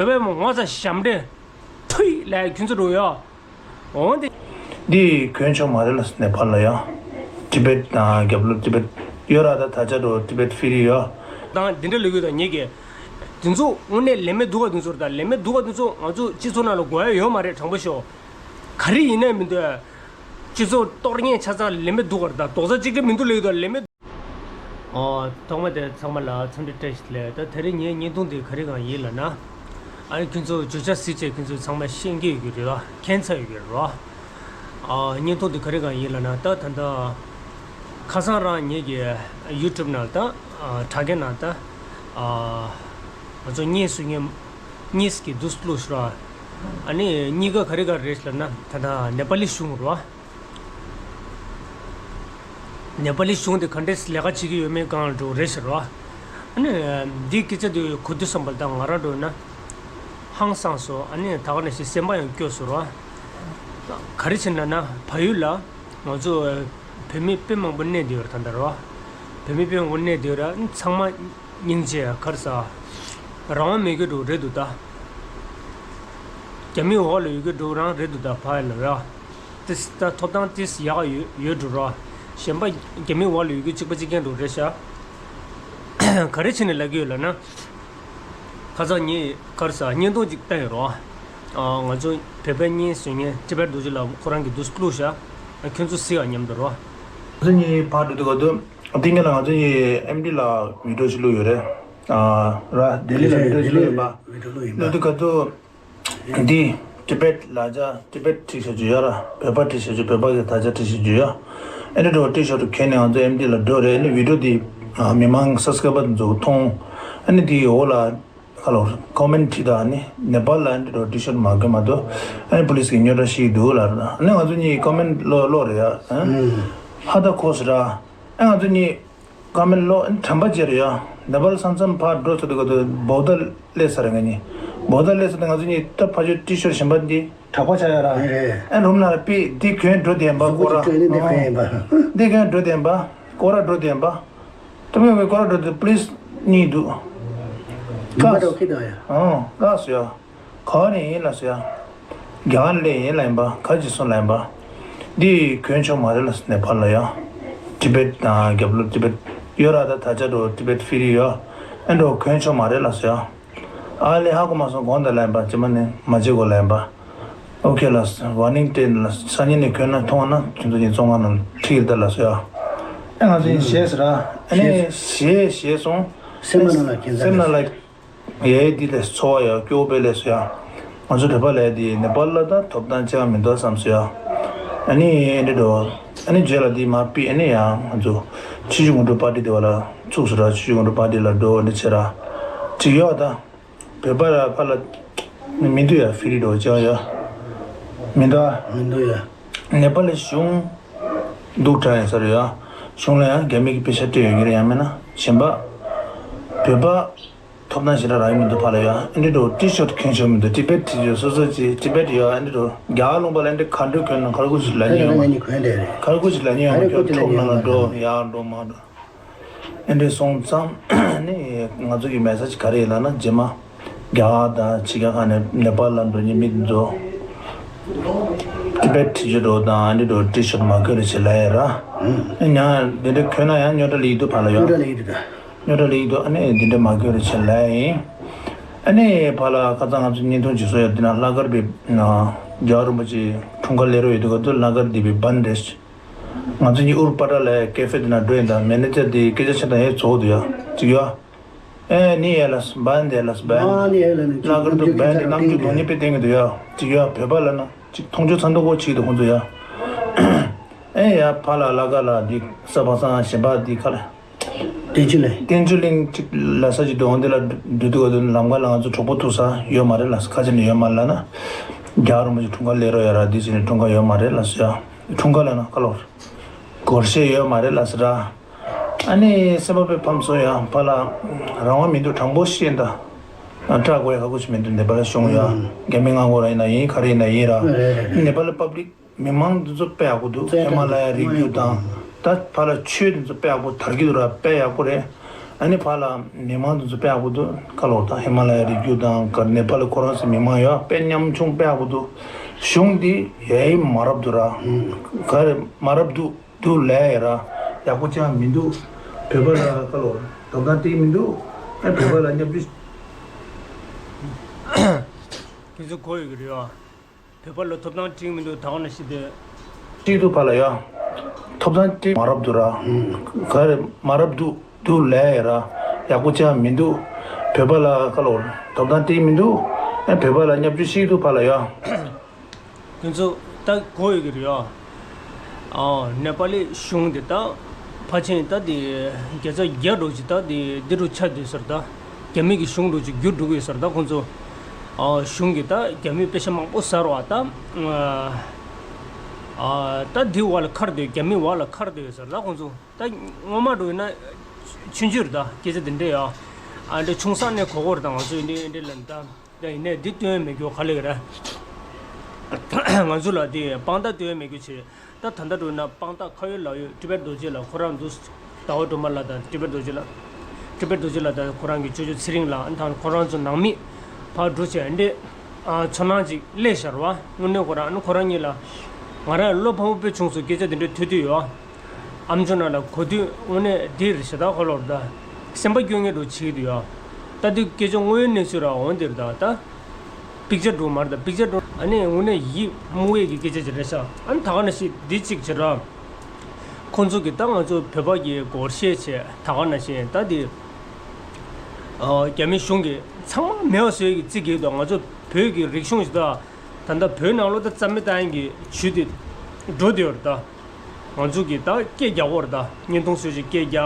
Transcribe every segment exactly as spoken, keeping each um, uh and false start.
བོད་པའི་མོ་ངོ་ཚ་ཞབས་འདྲེན་ཐུའི་ལས་ཁྱོད་ཚོ་འགྲོ་ཡོད། འོང་དེ། འདི་གོན་ཆོག་མ་རེད་ལ་ནེ་པཱལ་ལ་ཡང་། ཏི་བེད་དང་རྒྱབ་ལོགས་ཏི་བེད་ཡོད་ར། ད་ད་ཆ་འགྲོ་ཏི་བེད་ཕི་རི་ཡོད། དང་འདི་འདྲ་ལས་ཡོད་དང་ཉེ་གི། དེ་ཚོ་དངོས་གནས་ལས་མེད་སྡུག་ག་དེ་ཚོ་རེད། ད་ལས་མེད་སྡུག་ག་དེ་ཚོ་ང་ཚོ་སྤྱི་ཚོགས་ནང་ལ་དགོས་ཡ་ཡོད་མ་རེད། དྲང་པོ་ཤོད། ག་རེ་ཡིན་ནའི་མི་འདུག་སྤྱི་ཚོགས་གཏོར་ཉེན་ཆ་ཚང་ལས་མེད་སྡུག་ག་རེད། ད་རྡོག་རྩ་གཅིག་གི་མི་འདུག་ལས་ཡོད་དང་ལས་མེད། ཨོ། ཐོག་མ་དེ་ཚང་མ་ལ་འཚམས་འདྲི་བཀྲ་ཤིས་བདེ་ལེགས། ད་དེ་རིང་ངའི་བརྙན་ཐུང་འདི་ག་རེ་གང་ཡིན་ལབ་ན། ཨ་ནི་ཁྱོད་ཚོ་བརྗོད་བྱ་གཟིགས་བྱས་ཁྱོད་ཚོ་ཚང་མ་ཤེས་ཀྱི་ཡོད་ཀྱི་རེད་ལ། མཁྱེན་ཚར་ཡོད་ཀྱི་རེད་ལ། ཨ། བརྙན་ཐུང་འདི་ག་རེ་གང་ཡིན་ལབ་ན། ད་ད་ལྟ་ཁ་སང་རང་ངེད་ཀྱི་ཡུ་ཊུབ་ནང་ད་ཨ་དྲ་རྒྱ་ནང་ད་ཨ་ང་ཚོ་གཉིས་སུ་གཉིས་གཉིས་ཀྱི་དུས་སུ་བླུགས་ཤག་ར། ཨ་ནི་གཉིས་ཀ་ག་རེ་ག་རེ་རེད་ལབ་ན། ད་ད་ནེ་པ་ལི་གཞུང་ར། ནེ་པ་ལི་གཞུང་དེ་ག་འདྲས་ལས་ཀ་བྱེད་ཀྱི་ཡོད་མེད་སྒང་ལ་འགྲོ་རེད་ཟེར་བ། ཨ་ནི་འདིའི་སྐད་ཆ་དེ་གོ་དུས་ཙམ་པ་ལ་ད་ང་རང་འགྲོ་ན་ཧང་སངས་སོང་། ཨ་ནི་ད་ག་ནང་བཞིན་སེམས་པ་ཡང་སྐྱོ་སོང་ར། ག་རེ་བྱས་ན་ན་བལ་ཡུལ་ལ་ང་ཚོ་བོད་མི་དཔེ་མང་པོ་གནས་བསྡད་ཡོད་རེད་ད་ལྟ་ར། བོད་མི་དཔེ་མང་པོ་གནས་བསྡད་ཡོད་ར། ཨ་ནི་ཚང་མ་སྙིང་རྗེ་ཡ་ག་རེ་ཟ། རང་དབང་མེད་རྒྱུ་འགྲོ་རེད་འདུག་ད། རྒྱ་མིའི་འོག་ལ་ཡོད་རྒྱུ་འགྲོ་རང་རེད་འདུག་ད་བལ་ཡུལ་ལ་ར། ཏིས་ད་ཐོབ་ཐང་ཏིས་ཡག་ཡོད་ཡོད་འགྲོ་ར། གཞན་པ་རྒྱ་མིའི་འོག་ལ་ཡོད་རྒྱུ་གཅིག་པ་གཅིག་རྐྱང་འགྲོ་རེད་ཤག་ག་རེ་བྱས་ནས་ལབ་ཀྱི་ཡོད་ལབ་ན། ཁ་སང་ངས་ག་རེ་ཟ་བརྙན་ཐུང་ཅིག་བལྟས་ཡོད་ར། ཨ། ང་ཚོ་བོད་པའི་བརྙན་བཟོ་མཁན་ཊི་བེཊ་རྡོ་རྗེ་ལགས་ཁོ་རང་གི་དུས་སུ་བླུགས་ཤག་ཁྱོད་ཚོ་གཟིགས་ཨ་མཉམ་དུ་ར། ང་ཚོ་གཉིས་ཕར་འགྲོ་དུས་ག་དུས་དེ་ངས་ལ་ང་ཚོ་གཉིས་ཨེམ་ཌི་ལ་བི་ཌི་ཡོ་ཞིག་བླུགས་ཡོད་རེད། ཨ། ར་ལྡི་ལི་ལ་བི་ཌི་ཡོ་ཞིག་བླུགས་ཡོད་པ། བླུགས་དུས་ག་དུས། འདི་ཊི་བེཊ་ལ་ཇ་ཊི་བེཊ་བྲིས་བྱ་རྒྱུ་ཡོད་ར། བོད་པ་བྲིས་བྱ་རྒྱུ། བོད་པ་གི་དར་ཆ་བྲིས་བྱ་རྒྱུ་ཡོད། ཨ་ནི་འགྲོ་ཊི་ཤར་ཊི་གྱོན་ནས་ང་ཚོ་ཨེམ་ཌི་ལ་འགྲོ་རེད། ཨ་ནི་བི་ཌི་ཡོ་འདི་མི་མང་སབ་སི་ཀ་རའི་བར་ཚོ་མཐོང་། ཨ་ནི་འདི་འོག་ལ་ཁ་ལོ་ཀོ་མེན་ཊི་བྲིས་དང་། ཨ་ནི་ནེ་པཱལ་ལ་ཨ་ནི་འགྲོ་ཊི་ཤར་ཊི་མ་གྱོན་མ་གཏོགས་ཨ་ནི་པུ་ལིས་ཀྱིས་རྙོག་དྲ་བཤད་འདུག་ལབ་ར། ཨ་ནི་ང་ཚོ་གཉིས་ཀོ་མེན་ཊི་ཀློག་ཀློག་རེད་ཡ། ཧ་ད་ཁོ་སི་ར། ཨ་ང་ཚོ་གཉིས། ཀ་མེན་ལོ་དྲན་པ་བརྗེད་རེད་ཡ། ནེ་པཱལ་ས་མཚམས་ཕར་འགྲོ་ཚར་དུས་ག་དུས་བོག་ད་སླེབས་ཚར་རེད་ང་གཉིས། བོག་ད་སླེབས་ཚར་དུས་ང་ཚོ་གཉིས་ད་ཕ་ཆོས་ཊི་ཤར་ཊི་གཞན་པ་འདི་གྲགས་པ་ཆགས་ཡ་ར། རེད། ཨ་རུམ་ནང་ལ་ཕུད་འདི་གྱོན་འགྲོ་བསྡད་ཡིན་པ། གཟུགས་པོ་སྐོར་ར་ཅིག་གྱོན་ནས་འདི་གྱོན་ཡིན་པ། འདི་གྱོན་འགྲོ་བསྡད་ཡིན་པ། སྐོར་ར་འགྲོ་བསྡད་ཡིན་པ། ད་མི་བའི་སྐོར་ར་འགྲོ་དུས་པུ་ལིས་གཉིས་འདུག་མི་འདྲ་བ་ཁྱེར་བསྡད་ཡ། ཨང་། ལགས་སོ་ཡ། ག་བ་ནས་ཡིན་ལགས་སོ་ཡ། རྒྱ་གར་ལས་ཡིན་ལབ་ཡིན་པ། ག་ཅི་སོང་ལབ་ཡིན་པ། འདི་གྱོན་ཆོག་མ་རེད་ལགས་སོ། ནེ་པཱལ་ལ་ཡ། ཊི་བེཊ་དང་རྒྱབ་ལོགས་ཊི་བེཊ་ཡོད་ར། ད་ད་ཆ་འགྲོ་ཊི་བེཊ་ཕི་རི་ཡོད། ཨེ་འགྲོ་གྱོན་ཆོག་མ་རེད་ལགས་སོ་ཡ། ཨ་ལས་ཧ་གོ་མ་སོང་དགོངས་དག་ལབ་ཡིན་པ། ཅི་མ་ནས་མ་བྱེད་དགོས་ལབ་ཡིན་པ། ཨོ་ཁེ་ལགས་སོ། ཝར་ནིང་སྤྲད་ལགས་སོ། སང་ཉིན་ནས་གྱོན་ན་མཐོང་ན་ཁྱོད་ཚོ་གཉིས་བཙོན་ཁང་ནང་ཁྲིད་ད་ལགས་སོ་ཡ། ཨེ་ང་ཚོ་གཉིས་ཞེད་སོང་ར། ཨ་ནི་ཞེད་ཞེད་སོང་། སེམས་ནང་ལ་ཁྱེད་ཚོ་སེམས་ནང་ལ། ཡའི་འདི་ལས་ཚོར་བ་ཡ་སྐྱོ་བོ་དཔེ་ལས་སོ་ཡ། ང་ཚོ་བོད་པ་ལས་འདི་ནེ་པཱལ་ལ་ད་ཐོབ་ཐང་ཅང་མི་འདུག་བསམ་སོ་ཡ། ཨ་ནི་འདི་འགྲོ། ཨ་ནི་རྗེས་ལ་འདི་མ་ཕུད། ཨ་ནི་ཡ་ང་ཚོ་ཆུ་བཞི་སྒང་དྲུག་པར་ཊི་དེ་བ་ལ་ཚུགས་སོ་ར། ཆུ་བཞི་སྒང་དྲུག་པར་ཊི་ལ་འགྲོ། ཨ་ནི་བྱེད་ར། ཅིག་ཡོད་ད། བོད་པ་ར་ཕ་ལ་མི་འདུག་ཡ། ཕི་རི་འགྲོ་ཅང་ཡ་མི་འདུག་ཨ། མི་འདུག་ཡ། ནེ་པཱལ་གཞུང་སྡུག་དྲགས་ཡིན་ས་རེད་ཡ། གཞུང་ལ་ཡང་རྒྱ་མི་གི་པེ་ཤ་སྤྲད་ཡོད་ཀྱི་རེད། ཡང་མིན་ན་གཞན་པ་བོད་པ་ཐོབ་ཐང་ཞེ་དྲག་རག་གི་མི་འདུག་ཕ་ལ་ཡ། ཨེ་འདྲ་འགྲོ་ཊི་ཤར་ཊི་གྱོན་ཆོག་མི་འདུག་ཊི་བེཊ་ཊི་ཤར་ཊི་སོ་སོ་ཅིག་ཊི་བེཊ་ཡ། ཨེ་འདྲ་འགྲོ་རྒྱ་གར་ལུང་པ་ལ་ཨེ་འདྲ་ག་འདྲ་གྱོན་ན་གར་གོ་ཞིག་ལ་ཉེ་ཡོང་། གར་གོ་ཞིག་ལ་ཉེ་ཡོང་། ཁྱོད་ཊོབ་ནང་ལ་འགྲོ། ཡར་འགྲོ་མར་འགྲོ། ཨེ་འདྲ་སོང་ཙང་ནི་ང་ཚོ་གི་མེ་སེ་ཇི་ག་རེ་ཡིན་ལབ་ན། རྗེས་མ་རྒྱ་གར་དང་ཕྱི་རྒྱལ་ཁག་ནས་ནེ་པཱལ་ལ་འགྲོ་མཁན་མི་འདི་ཚོ་ཊི་བེཊ་ཊི་ཤར་ཊི་འགྲོ་དང་ཨེ་འདྲ་འགྲོ་ཊི་ཤར་ཊི་མ་གྱོན་རེ་བྱེད་ལབ་ཡ་ར། ཨེ་ཡང་འདི་འདྲ་གྱོན་ན་ཡང་རྙོག་དྲ་ལས་ཀྱི་འདུག་ཕ་ལ་ཡ། རྙོག་དྲ་ལས་ཀྱི་འདུག་ད། རྙོག་དྲ་ལས་ཀྱི་འདུག་ཨ་ནི་འདི་འདྲ་མ་གྱོན་རེ་བྱེད་ལབ་ཡ་ཡིན། ཨ་ནི་ཕ་ལ་ཁ་སང་ང་ཚོ་བརྙན་ཐུང་ཅིག་བཟོས་ཡོད། འདི་ན་ལྷག་དཀར་པའི་ན་རྒྱལ་བ་རིན་པོ་ཆེའི་འཁྲུངས་སྐར་ལས་རོགས་ཡོད་དུས་ག་དུས་ལྷག་དཀར་སྡེ་བའི་བན་རེད། ང་ཚོ་གཉིས་ཨུར་པ་ཏྲ་ལ་ཀེ་ཧྥེ་དེ་ན་འགྲོ་ཡིན། ད་མེ་ནེ་ཇར་དེ་སྐད་ཆ་བཤད་དང་ཡ་ཚོགས་འདུག་ཡ། ཅིག་ཡ། ཨེ་ནི་ཡ་ལ་སི་བན་དེ་ལ་སི་བན། ཨ་ནི་ཡ་ལ་ནི་ལ་ཀར་དུ་བན་དེ་རྣམ་འགྱུར་དོ་ནི་པེ་བསྟན་གི་འདུག་ཡ། ཅིག་ཡ། བོད་པ་ལ་ན་ཅིག་མཐོང་ཆོས་ཚ་མདོག་གོ་ཆིག་འདུག་ཁོང་ཚོ་ཡ། ཨེ་ཡ་ཕ་ལ་ལ་ཀ་ལ་འདི་ས་བ་སང་ཞེན་པ་འདི་ཁ་ལ། བསྟན་ཆོས་གླིང་། བསྟན་ཆོས་གླིང་ཅིག་ལ་ས་ཅིག་འདུག་འོང་དེ་ལ་འགྲོ་དུས་ག་དུས་ལམ་ཁ་ལ་ང་ཚོ་གྲོགས་པོ་ཐུག་ས་ཡོད་མ་རེད་ལ་ཁ་ཆེ་ནས་ཡོད་མ་རེད་ལ་ན། རྒྱ་རིན་པོ་ཆེ་འཁྲུངས་སྐར་ལས་རོགས་ཡ་ར་འདི་ཟེར་ནས་འཁྲུངས་སྐར་ཡོད་མ་རེད་ལ་སོ་ཡ། འཁྲུངས་སྐར་ལ་ན་ཁ་ལོར་སྒོར་གཞས་ཡོད་མ་རེད་ལ་སོ་ར། ཨ་ནི་སེམས་པ་དཔེ་ཕམ་སོང་ཡ། ཕ་ལ་རང་དབང་མི་འདུག་དྲང་པོ་བཤད་ད། སྐྲག་དགོས་ཡ་ཁག་པོ་ཞིག་མི་འདུག་ནེ་པ་ལ་བྱུང་ཡ། རྒྱ་མི་མངའ་ཁོངས་ར་ཡིན་ན་ཡིན། ག་རེ་ཡིན་ན་ཡིན་ར། ནེ་པ་ལ་པབ་ལིག་མི་མང་འདི་ཚོ་དཔེ་ཡག་པོ་འདུག་ཧི་མ་ལ་ཡ་རི་རྒྱུད་དང་ད་ཕ་ལ་ཆོས་འདི་ཚོ་དཔེ་ཡག་པོ་དར་གྱི་འདུག་ར། དཔེ་ཡག་པོ་རེད། ཨ་ནི་ཕར་ལ་མི་མང་དེ་ཚོ་དཔེ་ཡག་པོ་འདུག་ཁ་ལོ་དང་ཧི་མ་ལ་ཡ་རི་རྒྱུད་དང་ག་ནེ་པ་ལི་ཁོ་རང་ཚོའི་མི་མང་ཡོད་དཔེ་ཉམ་ཆུང་དཔེ་ཡག་པོ་འདུག་གཞུང་འདི་ཡ་ཡི་མ་རབས་འདུག་ར། ག་རེ་མ་རབས་འདུག་འདུག་ལས་ཡ་ར་ཡག་པོ་ཅང་མི་འདུག་བོད་པ་ལ་ཁ་ལོ་ཐོབ་ཐང་སྤྲད་མི་འདུག་ཨ་བོད་པ་ལ་བརྙས་བཅོས། དེ་ཚོ་གོ་ཡོད་ཀྱི་རེད་ཨ། བོད་པ་ལ་ཐོབ་ཐང་སྤྲད་མི་འདུག་ད་ག་ནང་བཞིན་དེ། སྤྲད་འདུག་ཕར་ལ་ཡ། ཐོབ་ཐང་སྤྲད་མ་རབས་འདུག་ར། ག་རེ་མ་རབས་འདུག་འདུག་ལས་ཡ་ར། ཡག་པོ་ཅང་མི་འདུག་བོད་པ་ལ་ཁ་ལོ་ཐོབ་ཐང་སྤྲད་མི་འདུག་ཨ་བོད་པ་ལ་བརྙས་བཅོས་བྱེད་འདུག་ཕར་ལ་ཡ། དེ་ཚོ་ད་གོ་ཡོད་ཀྱི་རེད་ཡ། ཨ་ནེ་པ་ལི་གཞུང་དེ་ད་ཕལ་ཆེར་ད་དེ་བརྒྱ་ཆ་བརྒྱ་འགྲོ་ཅིག་ད་དེ་འདི་རུ་ཆགས་བསྡད་ཟེར་ད། རྒྱ་མི་གི་གཞུང་འགྲོ་ཅིག་འགྱུར་འགྲོ་གི་ཡོད་ཟེར་ད་ཁོང་ཚོ། ཨ་གཞུང་གི་ད་རྒྱ་མི་པེ་ཤ་མང་པོ་ཟ་རོགས་ད། ཨ་ད་འདི་བ་ལ་ཁར་སྡོད་རྒྱ་མི་བ་ལ་ཁར་སྡོད་ཟེར་ད་ཁོང་ཚོ། ད་སྔོན་མ་འགྲོ་ཡིན་ན་ཆུང་ཆུང་རེད་ད་སྐད་ཆ་དེ་འདྲས་ཡ། ཨ་འདྲ་ཆུང་ས་ནས་གོ་གོ་རེད་ད་ང་ཚོ་ཡིན་འདྲས་འདྲས་ལ་ད། ད་ཡིན་ནས་འདི་སྟོན་མེད་རྒྱུ་ག་ལེ་ག་ར། ང་ཚོ་ལ་དེ་དཔང་རྟགས་སྟོན་མེད་རྒྱུ་བྱེད། ད་ད་ལྟ་འགྲོ་ན་དཔང་རྟགས་ཁ་ཡོད་ལག་ཡོད་ཊི་བེཊ་རྡོ་རྗེ་ལགས་ཁོ་རང་འདུག་ཟླ་བ་སྒྲོལ་མ་ལགས་དང་ཊི་བེཊ་རྡོ་རྗེ་ལགས། ཊི་བེཊ་རྡོ་རྗེ་ལགས་དང་ཁོ་རང་གི་ཅོ་ཅོ་ཚེ་རིང་ལགས་ཨ་ནི་ད་ཁོ་རང་ཚོ་ནང་མི་ཕར་འགྲོ་བྱས་འདི། ཚོར་སྣང་ཅིག་སླེབས་ཤར་བ་དངོས་གནས་ཁོ་རང་ཨ་ནི་ཁོ་རང་གཉིས་ལ། ང་རང་བློ་ཕམ་པོ་དཔེ་བྱུང་སོང་སྐད་ཆ་དེ་འདྲ་ཐོས་དུས་ཡོད། ཨམ་ཅོག་ནང་ལ་གོ་དུས་དངོས་གནས་འདི་རེད་ཞེ་དྲག་ཧོ་ལོར་ད། སེམས་པ་སྐྱོ་ངེས་འགྲོ་བྱེད་ཀྱི་འདུག་ཡ། ད་དུས་སྐད་ཆ་དངོས་ཡོད་གནས་ཚུལ་ར་འོང་འདིར་ད་ད། པིག་ཅར་འགྲོ་མར་ད་པིག་ཅར་འགྲོ་ཨ་ནི་དངོས་གནས་ཡིད་དམུ་བས་ཀྱི་སྐད་ཆ་ཅིག་རེད་ཤག་ཨ་ནི་ད་ག་ནང་བཞིན་འདི་གཅིག་བྱེད་ར། ཁོང་ཚོ་གིས་ད་ང་ཚོ་བོད་པ་གི་སྒོར་གཞས་བྱས་ད་ག་ནང་བཞིན་ད་འདི། རྒྱ་མི་གཞུང་གིས་ཚང་མ་མེད་པ་བཟོས་ཀྱི་རྩིས་ཀྱི་འདུག་ང་ཚོ་བོད་ཀྱི་རིག་གཞུང་ཞིག་ད། ད་ལྟ་བོད་ནང་ལོགས་ད་རྩ་མེད་བཏང་ཡག་གི་ཇུས་དེ་འགྲོ་བསྡད་ཡོད་རེད་ད། ང་ཚོ་གིས་ད་སྐད་རྒྱག་གོ་རེད་ད་བརྙན་ཐུང་བཟོས་ཅིག་སྐད་རྒྱག་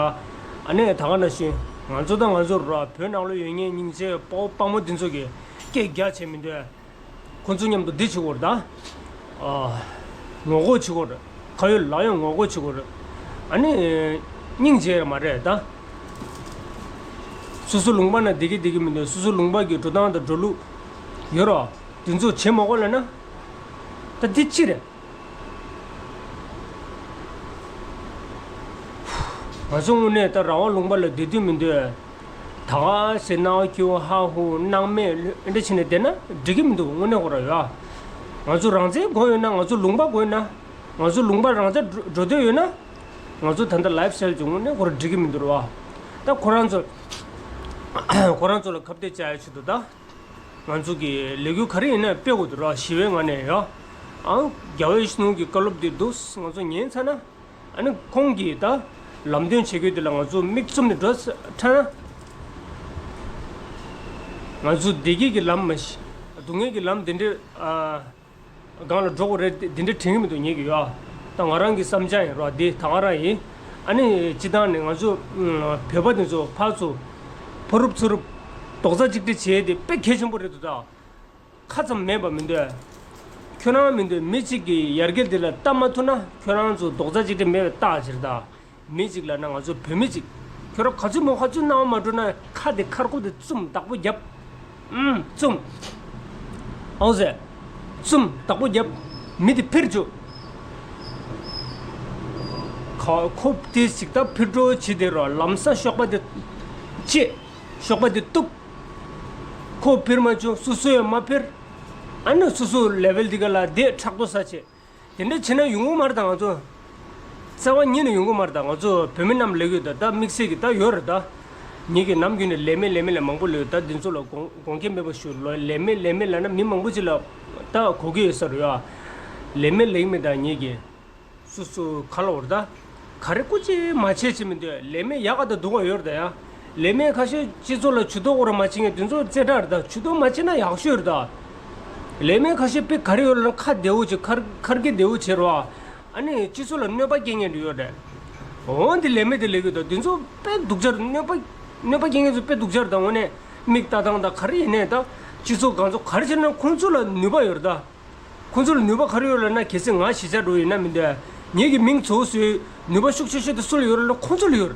ཨ་ནི་ད་ག་ནང་བཞིན་ང་ཚོ་ད་ང་ཚོ་ར་བོད་ནང་ལོགས་ཡོད་མཁན་སྙིང་རྗེ་དཔའ་བོ་དཔའ་མོ་འདི་ཚོ་གིས་སྐད་རྒྱག་བྱས་མི་འདུག་ཁོ་ཚོ་མཉམ་དུ་འདི་བྱེད་གོ་རེད་ད། ཨ། ངོ་རྒོལ་བྱེད་གོ་རེད། ཁ་ཡོད་ལག་ཡོད་ངོ་རྒོལ་བྱེད་གོ་རེད། ཨ་ནི། སྙིང་རྗེ་མ་རེད་ད། སོ་སོ་ལུང་པ་ན་བསྡད་ཀྱི་བསྡད་ཀྱི་མི་འདུག་སོ་སོ་ལུང་པ་གི་འགྲོ་སྟངས་དང་འགྲོ་ལུགས་ཡོད་རོ། དེ་ཚོ་བྱེད་མ་དགོས་ལབ་ན། ད་འདི་ཅི་རེད། ང་ཚོ་དངོས་གནས་ད་རང་དབང་ལུང་པ་ལ་བསྡད་དུས་མི་འདུག་ད་ག་སེ་ནའོ་ཁྱེའུ་ཧ་ཧུ་སྣང་མེད་ལུས་འདྲ་བྱས་ནས་བསྡད་ན་འགྲིག་གི་མི་འདུག་དངོས་གནས་ཁོ་རང་ཡོད། ང་ཚོ་རང་བཙན་དགོས་ཡོད་ན་ང་ཚོ་ལུང་པ་དགོས་ཡོད་ན། ང་ཚོ་ལུང་པ་རང་བཙན་འགྲོ་འགྲོ་འདོད་ཡོད་ན། ང་ཚོ་ད་ལྟ་ལའིབ་སི་ཊའིལ་ཅིག་དངོས་གནས་ཁོ་རང་འགྲིག་གི་མི་འདུག་ར་བ། ད་ཁོ་རང་ཚོ། ཁོ་རང་ཚོ་ལ་ཁ་གཏད་བཅག་ཡ་ཆེད་དུ་ད། ང་ཚོ་གི་ལས་འགུལ་ག་རེ་ཡིན་ན་སྤེལ་དགོས་འདུག་ར་ཞི་བའི་ངང་ནས་ཡ། ཨང་རྒྱལ་བ་ཡིད་བཞིན་ནོར་བུ་གི་བཀའ་སློབ་འདི་འདུག་ང་ཚོ་ཉན་ཚར་ན། ཨ་ནི་ཁོང་གིས་ད་ལམ་སྟོན་བྱེད་རྒྱུ་དེ་ལ་ང་ཚོ་མིག་བཙུམ་ནས་འགྲོ་ས་ཁྲ་ན། ང་ཚོ་བདེ་སྐྱིད་ཀྱི་ལམ་མ་གཞི། སྡུག་བསྔལ་གྱི་ལམ་དེ་འདྲའི་ཨ། སྒང་ལ་འགྲོ་དགོས་རེད་དེ་འདྲ་དྲན་གྱི་མི་འདུག་ཉེ་གི་ཡོད་ཨ། ད་ང་རང་གི་བསམ་འཆར་ཡིན་རོགས་འདི་ད་ག་རང་ཡིན། ཨ་ནི་སྤྱི་བཏང་ནས་ང་ཚོ་བོད་པ་དེ་ཚོ་ཕར་ཚུར་ཕ་རུབ་ཚུར་རུབ་རྡོག་རྩ་གཅིག་སྒྲིལ་བྱས་ཏེ་དཔེ་གལ་ཆེན་པོ་རེད་འདུག་ད་ཁ་ཙམ་མེད་པ་མི་འདུག་ཁྱོད་རང་མི་འདུག་མི་གཅིག་གི་ཡར་རྒྱས་འདི་ལ་ལྟ་མ་ཐུབ་ན་ཁྱོད་རང་ཚོ་རྡོག་རྩ་གཅིག་སྒྲིལ་མེད་པའི་རྟགས་ཅིག་རེད་ད། མི་གཅིག་ལབ་ན་ང་ཚོ་བོད་མི་གཅིག་ཁྱོད་རང་ག་ཚོད་མོ་ག་ཚོད་སྣང་བ་མ་འགྲོ་ན་ཁ་དེ་ཁར་ཁུག་དེ་བཙུམ་བདག་པོ་རྒྱབ། ཨུམ་བཙུམ། ཨོ་ཟེ། བཙུམ་བདག་པོ་རྒྱབ། མི་དེ་ཕིར་བཅུག་ཁ་ཁོ་དེ་ཞིག་ད་ཕིར་འགྲོ་བྱེད་དེ་རོ་ལམ་སང་གཤོག་པ་དེ་བཅད། གཤོག་པ་དེ་གཏུབ། ཁོ་ཕིར་མ་བཅུག་སོ་སོ་ཡང་མ་ཕིར། ཨ་ནི་སོ་སོ་ལེ་ཝལ་དེ་ག་ལ་བསྡད་ཕྲག་དོག་ས་བྱེད། དེ་འདྲ་བྱས་ན་ཡོང་གི་མ་རེད་ད་ང་ཚོ། རྩ་བ་ཉིད་ནས་ཡོང་གི་མ་རེད་ད་ང་ཚོ་བོད་མི་རྣམས་ལབ་ཡོད་ད་ད་དམིགས་བསལ་གྱི་ད་ཡོད་རེད་ད། ངེད་ཀྱི་ནམ་རྒྱུན་ནས་ལས་མེད་ལས་མེད་ལ་མང་པོ་ལབ་ཡོད་ད་འདི་ཚོ་ལ་དགོངས་དགོངས་འགལ་མེད་པ་ཞུ་ལོ་ལས་མེད་ལས་མེད་ལབ་ན་མི་མང་པོ་ཅིག་ལ་ད་གོ་གི་ཡོད་ས་རེད་ཡ། ལས་མེད་ལབ་ཀྱི་མེད་ད་ངེད་ཀྱི། སོ་སོ་ག་ལ་བར་ད། ག་རེ་སྐུ་ཅི་མ་བྱེད་ཅི་མི་འདོད་ལས་མེད་ཡག་ག་ད་སྡུག་ག་ཡོད་རེད་ད་ཡ། ལས་མེད་ཁ་ཤས་སྤྱི་ཚོགས་ལ་ཇུས་གཏོགས་སྐོར་མ་བྱེད་མཁན་དེ་ཚོ་རྩེ་གྲ་རེད་ད་ཇུས་གཏོགས་མ་བྱེད་ན་ཡག་ཤོས་རེད་ད། ལས་མེད་ཁ་ཤས་དཔེ་ག་རེ་ཡོད་ལ་ཁ་བདེ་བོ་བྱེད་ཁར་ཁར་གི་བདེ་བོ་བྱེད་རོགས། ཨ་ནི་སྤྱི་ཚོགས་ལ་གནོད་པ་སྐྱེལ་མཁན་དེ་ཡོད་རེད། འོ་འདི་ལས་མེད་དེ་ལས་གི་ད་དེ་ཚོ་དཔེ་སྡུག་ཅག་གནོད་པ་གནོད་པ་སྐྱེལ་མཁན་ཚོ་དཔེ་སྡུག་ཅག་རེད་ད་འོ་ནས་མིག་ལྟ་སྟངས་ད་ག་རེ་ཡིན་ནས་ད་སྤྱི་ཚོགས་གང་ཚོ་ག་རེ་བྱས་ན་ཁོང་ཚོ་ལ་ནུས་པ་ཡོད་རེད་ད། ཁོང་ཚོ་ལ་ནུས་པ་ག་རེ་ཡོད་ལབ་ན་གལ་སྲིད་ང་གཞིས་ཆགས་འགྲོ་ཡིན་ན་མི་འདོད། ངེད་ཀྱི་མིང་གཙོ་བོ་བཟོས་ནུས་པ་ཤུགས་ཆེ་ཤོས་དེ་སུ་ལ་ཡོད་ལབ་ན་ཁོང་ཚོ་ལ་ཡོད།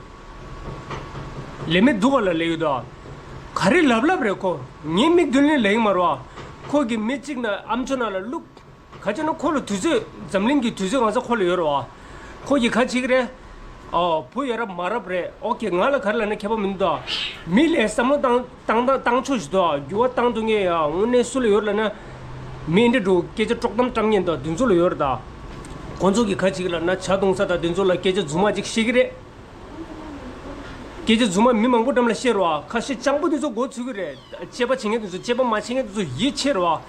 ལས་མེད་སྡུག་ག་ལ་ལས་ཡོད་དོ། ག་རེ་ལབ་ལབ་རེད་ཁོ། ངའི་མིག་མདུན་ལ་ལས་ཡིན་མ་རོ། ཁོ་གི་མི་གཅིག་ན་ཨམ་ཅོག་ནང་ལ་བླུག་ག་ཅི་ན་ཁོ་ལ་དུས་ཚོད་འཛམ་གླིང་གི་དུས་ཚོད་གང་ས་ཁོ་ལ་ཡོད་རོ། ཁོ་གི་ག་ཅིག་རེད། ཨོ། བུ་ཡ་རབས་མ་རབས་རེད། ཨོ་ཀེ། ང་ལ་ག་རེ་ལབ་ན་ཁྱད་པར་མི་འདུག་ད། མི་ལ་བསམ་བློ་བཏང་བཏང་བཏང་བཏང་ཕྱོགས་ཤིག་འདུག་ད། འགྱུར་བ་བཏང་ཐུབ་མཁན་ཡ་དངོས་གནས་སུ་ལ་ཡོད་ལབ་ན། མི་འདི་འདྲ་སྐད་ཆ་དཀྲོག་གཏམ་བཀྲམ་མཁན་འདུག་དེ་ཚོ་ལ་ཡོད་རེད་ད། ཁོང་ཚོ་གིས་ག་བྱེད་ཀྱི་ལབ་ན། ཇ་བཏུང་ས་དང་དེ་ཚོ་ལ་སྐད་ཆ་རྫུན་མ་ཅིག་བཤད་ཀྱི་རེད། སྐད་ཆ་རྫུན་མ་མི་མང་པོ་འགྲམ་ལ་བཤད་རེད་བ། ཁ་ཤས་སྤྱང་པོ་དེ་ཚོ་མགོ་ཚོས་ཀྱི་རེད། དཔྱད་པ་བྱེད་མཁན་དེ་ཚོ། དཔྱད་པ་མ་བྱེད་མཁན་དེ་ཚོ་ཡིད་ཆེས་རེད་བ།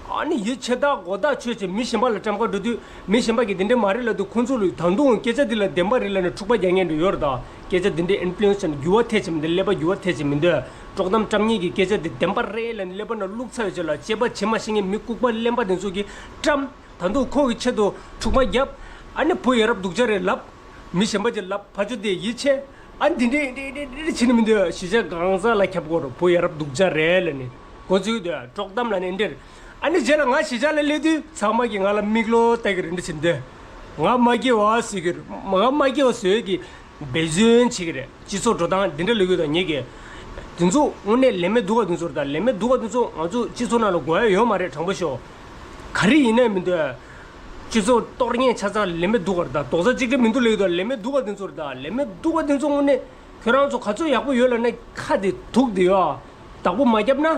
ཨ་ནི་ཡིད་ཆེས་དག་མགོ་ཐག་ཆོད་བྱས་མི་གཞན་པ་ལ་བཀྲམ་ག་འགྲོ་དུས། མི་གཞན་པ་གིས་དེ་འདྲ་མ་རེད་ལབ་དུས། ཁོང་ཚོ་ལ་ད་དུང་སྐད་ཆ་འདི་ལ་བདེན་པ་རེད་ལབ་ནས་འཁྲུག་པ་རྒྱག་མཁན་འདྲ་ཡོད་རེད་ད། སྐད་ཆ་འདི་འདྲའི་ཨིན་ཕུ་ལུ་ཨེན་སི་བྱས་ནས་འགྱུར་བ་ཐེབས་བྱས་མི་འདུག་ཀླད་པ་འགྱུར་བ་ཐེབས་བྱས་མི་འདུག་དཀྲོག་གཏམ་བཀྲམ་མཁན་གྱི་སྐད་ཆ་འདི་བདེན་པ་རེད་ལབ་ནས་ཀླད་པ་ནང་བླུགས་ཚར་བའི་རྗེས་ལ། དཔྱད་པ་བྱེད་མ་ཤེས་མཁན་མི་ལྐུགས་པ་གླེན་པ་དེ་ཚོ་གིས་བཀྲམ། ད་དུང་ཁོ་གི་ཆེད་དུ་འཁྲུག་པ་བརྒྱབ། ཨ་ནི་བུ་ཡ་རབས་སྡུག་ཅག་རེད་ལབ། མི་གཞན་པ་ཅིག་ལབ། ཕ་ཆོས་དེ་ཡིད་ཆེས། ཨ་འདི་འདྲས་འདྲས་འདྲས་འདྲས་བྱེད་ནི་མི་འདུག་གཞིས་ཆགས་གང་ས་ལ་ཁྱབ་དགོས་རེད། བུ་ཡ་རབས་སྡུག་ཅག་རེད་ལབ་ནས་མགོ་ཚོས་ཀྱི་འདུག་དཀྲོག་གཏམ་ལབ་ནས་འདིར། ཨ་ནི་རྗེས་ལ་ང་གཞིས་ཆགས་ལ་སླེབས་དུས་ཚང་མ་གིས་ང་ལ་མིག་ལོག་བལྟ་གི་རེད། འདི་བྱེད་འདི། ང་མ་སྐྱེ་བ་ཟེར་གི་རེད། ང་མ་སྐྱེ་བ་བཟོས་ཀྱི་འབད་བརྩོན་བྱེད་ཀྱི་རེད། སྤྱི་ཚོགས་འགྲོ་སྟངས་འདི་འདྲ་ལབ་ཀྱི་འདུག་ངེད་ཀྱིས། དེ་ཚོ་དངོས་གནས་ལས་མེད་སྡུག་ག་དེ་ཚོ་རེད་ད། ལས་མེད་སྡུག་ག་དེ་ཚོ་ང་ཚོ་སྤྱི་ཚོགས་ནང་ལ་དགོས་ཡ་ཡོད་མ་རེད། དྲང་པོ་ཤོད། ག་རེ་ཡིན་ནའི་མི་འདུག་སྤྱི་ཚོགས་གཏོར་མཁན་ཆ་ཚང་ལས་མེད་སྡུག་ག་རེད་ད། རྡོག་རྩ་གཅིག་སྒྲིལ་མི་འདུག་ལབ་ཀྱི་འདུག་ལས་མེད་སྡུག་ག་དེ་ཚོ་རེད་ད། ལས་མེད་སྡུག་ག་དེ་ཚོ་དངོས་གནས་ཁྱོད་རང་ཚོ་ག་ཚོད་ཡག་པོ་ཡོད་ལབ་ན། ཁ་དེ་དུག་དེ་ཡོད་བདག་པོ་མ་བརྒྱབ་ན།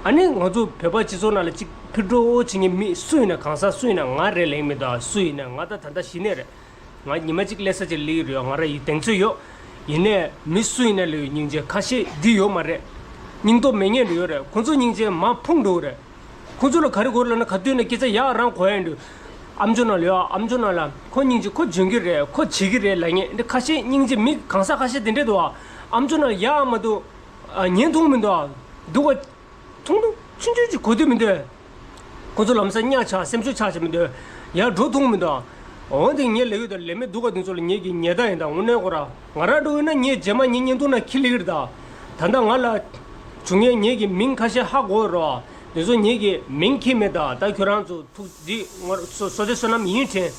ཨ་ནི་ང་ཚོ་བོད་པ་སྤྱི་ཚོགས་ནང་ལ་གཅིག་ཕྱིར་འགྲོ་བྱེད་མཁན་མི་སུ་ཡིན་ན། གང་ཟག་སུ་ཡིན་ན། ང་རེད་ལབ་ཀྱི་མེད་ད། སུ་ཡིན་ན། ང་ད་ད་ལྟ་གཞི་ནས་རེད། ང་ཉི་མ་གཅིག་སླེབས་ས་ཅིག་སླེབས་ཀྱི་རེད། ང་རང་ཡི་གདེང་ཚོད་ཡོད། ཡིན་ནའི་མི་སུ་ཡིན་ན་ལ་ཡོད་སྙིང་རྗེ། ཁ་ཤས་འདི་ཡོད་མ་རེད། སྙིང་སྟོབས་མེད་མཁན་འདྲ་ཡོད་རེད། ཁོ་ཚོ་སྙིང་རྗེ་མར་ཕུང་འགྲོ་གི་རེད། ཁོ་ཚོ་ལ་ག་རེ་དགོས་ལབ་ན། ག་དུས་ན་སྐད་ཆ་ཡག་རང་གོ་ཡ་འདུག་ཨ་མཆོག་ནང་ལ་ཡོད། ཨ་མཆོག་ནང་ལ་ཁོ་སྙིང་རྗེ། ཁོ་འཇོན་གྱི་རེད། ཁོ་བྱེད་ཀྱི་རེད་ལབ་མཁན་འདི། ཁ་ཤས་སྙིང་རྗེ་མི་གང་ཟག་ཁ་ཤས་དེ་འདྲས་འདུག་ཨ་མཆོག་ནང་ལ་ཡག་མ་འདུག་ཨ་བརྙན་ཐུང་མི་འདུག་ཨ། སྡུག་ག་ཐུང་ཐུང་ཆུང་ཆུང་ཅིག་གོ་དུས་མི་འདུག་ཁོ་ཚོ་ལམ་སང་གཉའ་ཆག་སེམས་ཤུགས་ཆག་ཆག་མི་འདུག་ཡར་འགྲོ་ཐུབ་མི་འདུག་འོན་ཏེ་ངས་ལབ་ཡོད་དོ། ལས་མེད་སྡུག་ག་དེ་ཚོ་ལ་ངེད་ཀྱི་ཉེས་ད་ཡིན་ད། དངོས་གནས་ཁོ་ར་ང་རང་འགྲོ་ཡོད་ན་ངས་རྗེས་མ་ངའི་བརྙན་ཐུང་ནང་འཁྱེར་སླེབས་ཀྱི་རེད་ད། ད་ལྟ་ང་ལ་བྱུང་མཁན་ངེད་ཀྱི་མིང་ཁ་ཤས་ཧ་གོ་རོགས། དེ་ཚོ་ངེད་ཀྱི་མིང་འཁྱེར་མེད་ད། ད་ཁྱོད་རང་ཚོ་ཐུགས་འདི་ངོ་བསོད་བདེ་བསོད་ནམས་ཡིན་དྲན།